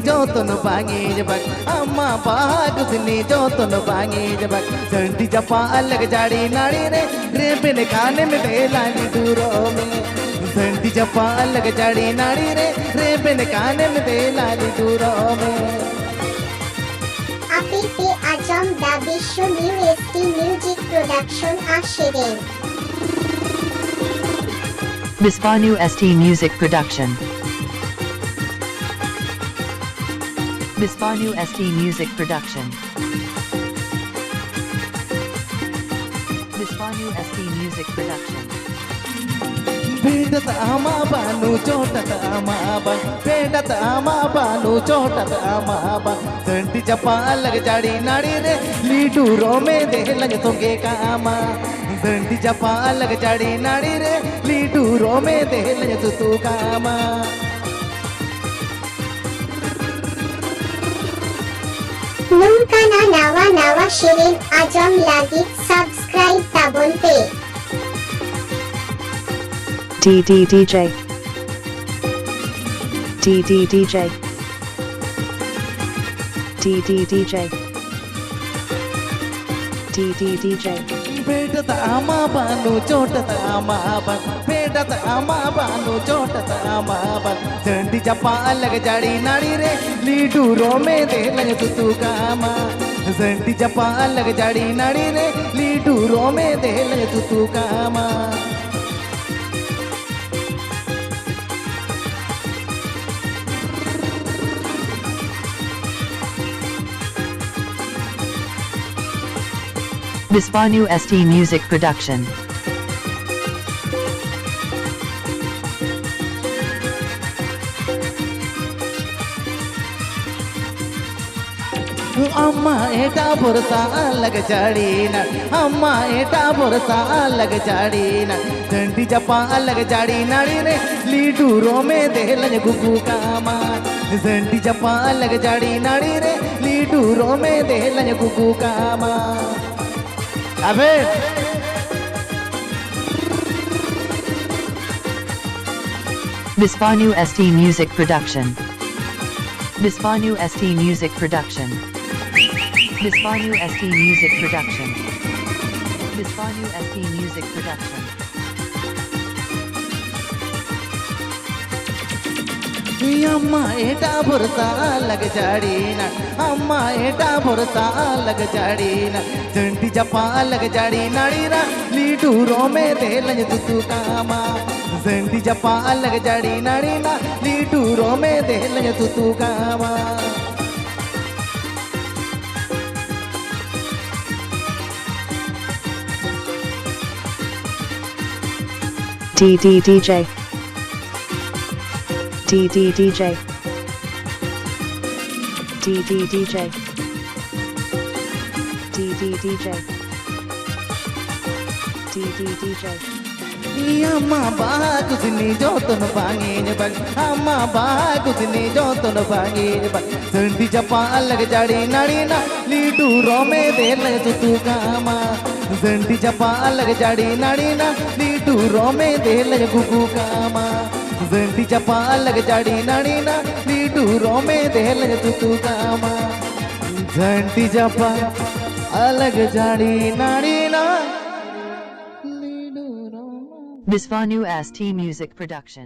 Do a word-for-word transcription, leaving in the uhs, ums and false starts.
ᱡᱚᱛᱚᱱ ᱵᱟᱝ ᱤᱧ ᱵᱟᱝ, ᱟᱢᱟ ᱵᱟᱦᱟ ᱠᱩᱥᱱᱤ ᱡᱚᱛᱚᱱ ᱵᱟᱝ ᱤᱧ ᱵᱟᱝ᱾ ᱥᱟᱺᱰᱤ ᱡᱟᱯᱟ ᱟᱞᱟᱜ ᱡᱟᱹᱲᱤ ᱱᱟᱹᱲᱤ ᱨᱮ, ᱨᱮᱵᱮᱱ ᱠᱟᱱᱮᱢ ᱫᱮᱞᱟ ᱞᱤᱰᱩᱨᱚ ᱢᱮ᱾ ᱥᱟᱺᱰᱤ ᱡᱟᱯᱟ ᱟᱞᱟᱜ ᱡᱟᱹᱲᱤ ᱱᱟᱹᱲᱤ ᱨᱮ, ᱨᱮᱵᱮᱱ ᱠᱟᱱᱮᱢ ᱫᱮᱞᱟ ᱞᱤᱰᱩᱨᱚ ᱢᱮ᱾ ᱟᱯᱮ ᱯᱮ ᱟᱸᱡᱚᱢ the Biswa new S T music production ᱟᱜ ᱥᱮᱨᱮᱧ᱾ Biswanu S T Music Production. Biswanu S T Music Production. Biswanu S T Music Production. ᱵᱮᱰᱟᱛ ᱟᱢᱟ ᱵᱟᱱᱩ ᱪᱚᱴᱟᱛ ᱟᱢᱟ ᱵᱟᱱ, ᱵᱮᱰᱟᱛ ᱟᱢᱟ ᱵᱟᱱᱩ ᱪᱚᱴᱟᱛ ᱟᱢᱟ ᱵᱟᱱ᱾ ᱥᱟᱺᱰᱤ ᱡᱟᱯᱟ ᱟᱞᱟᱜ ᱡᱟᱹᱲᱤ ᱱᱟᱹᱲᱤ ᱨᱮ, ᱞᱤᱰᱩᱨᱚ ᱢᱮ ᱫᱮᱞᱟᱧ ᱥᱚᱸᱜᱮ ᱠᱟᱢᱟ᱾ ᱥᱟᱺᱰᱤ ᱡᱟᱯᱟ ᱟᱞᱟᱜ ᱡᱟᱹᱲᱤ ᱱᱟᱹᱲᱤ ᱨᱮ, ᱞᱤᱰᱩᱨᱚ ᱢᱮ ᱫᱮᱞᱟᱧ ᱥᱩᱛᱩ ᱠᱟᱢᱟ᱾ ᱱᱚᱝᱠᱟᱱᱟ ᱱᱟᱣᱟ ᱱᱟᱣᱟ ᱥᱮᱨᱮᱧ ᱟᱸᱡᱚᱢ ᱞᱟᱹᱜᱤᱫ ᱥᱟᱵᱥᱠᱨᱟᱭᱤᱵ ᱛᱟᱵᱚᱱ ᱯᱮ᱾ D D D J. D D D J. D D D J. D D D J. ᱵᱮᱰᱟᱛ ᱟᱢᱟ ᱵᱟᱱᱩ ᱪᱚᱴᱟᱛ ᱟᱢᱟ ᱵᱟᱱ, ᱵᱮᱰᱟᱛ ᱟᱢᱟ ᱵᱟᱱᱩ ᱪᱚᱴᱟᱛ ᱟᱢᱟ ᱵᱟᱱ᱾ ᱥᱟᱺᱰᱤ ᱡᱟᱯᱟ ᱟᱞᱟᱜ ᱡᱟᱹᱲᱤ ᱱᱟᱹᱲᱤ ᱨᱮ, ᱞᱤᱰᱩᱨᱚ ᱢᱮ ᱫᱮᱞᱟᱧ ᱥᱩᱛᱩ ᱠᱟᱢᱟ᱾ ᱥᱟᱺᱰᱤ ᱡᱟᱯᱟ ᱟᱞᱟᱜ ᱡᱟᱹᱲᱤ ᱱᱟᱹᱲᱤ ᱨᱮ, ᱞᱤᱰᱩᱨᱚ ᱢᱮ ᱫᱮᱞᱟᱧ ᱥᱩᱛᱩ ᱠᱟᱢᱟ᱾ Biswanu S T Music Production. ᱟᱢᱟ ᱮᱴᱟᱜ ᱵᱷᱚᱨᱥᱟ ᱟᱞᱟᱜ ᱡᱟᱹᱲᱤᱱᱟ, ᱟᱢᱟ ᱮᱴᱟᱜ ᱵᱷᱚᱨᱥᱟ ᱟᱞᱟᱜ ᱡᱟᱹᱲᱤᱱᱟ᱾ ᱥᱟᱺᱰᱤ ᱡᱟᱯᱟ ᱟᱞᱟᱜ ᱡᱟᱹᱲᱤ ᱱᱟᱹᱲᱤ ᱨᱮ, ᱞᱤᱰᱩᱨᱚ ᱢᱮ ᱫᱮᱞᱟᱧ ᱜᱩᱜᱩ ᱠᱟᱢᱟ᱾ ᱥᱟᱺᱰᱤ ᱡᱟᱯᱟ ᱟᱞᱟᱜ ᱡᱟᱹᱲᱤ ᱱᱟᱹᱲᱤ ᱨᱮ, ᱞᱤᱰᱩᱨᱚ ᱢᱮ ᱫᱮᱞᱟᱧ ᱜᱩᱜᱩ ᱠᱟᱢᱟ᱾ ᱟᱵᱮᱱ Biswanu S T Music Production. Biswanu S T Music Production. Biswanu S T Music Production. Biswanu S T Music Production. అమ్మ ఏటా బురసా లగజాడిన అమ్మ ఏటా బురసా లగజాడిన జంటి జపా లగజాడి నాడిన లీటు రోమే దేలయ తుతు కామా జంటి జపా లగజాడి నాడిన లీటు రోమే దేలయ తుతు కామా D D D J. D D D J. D D D J. D D D J. D D D J. Ama baha kusini joton bangin bang ama baha kusini joton bangin bang senti japa alag jari narina lidu rome dele sutu kama senti japa alag jari narina lidu rome dele gugu kama senti japa alag jari narina lidu rome dele sutu kama senti japa alag jari narina lidu rome Biswanu S T Music Production.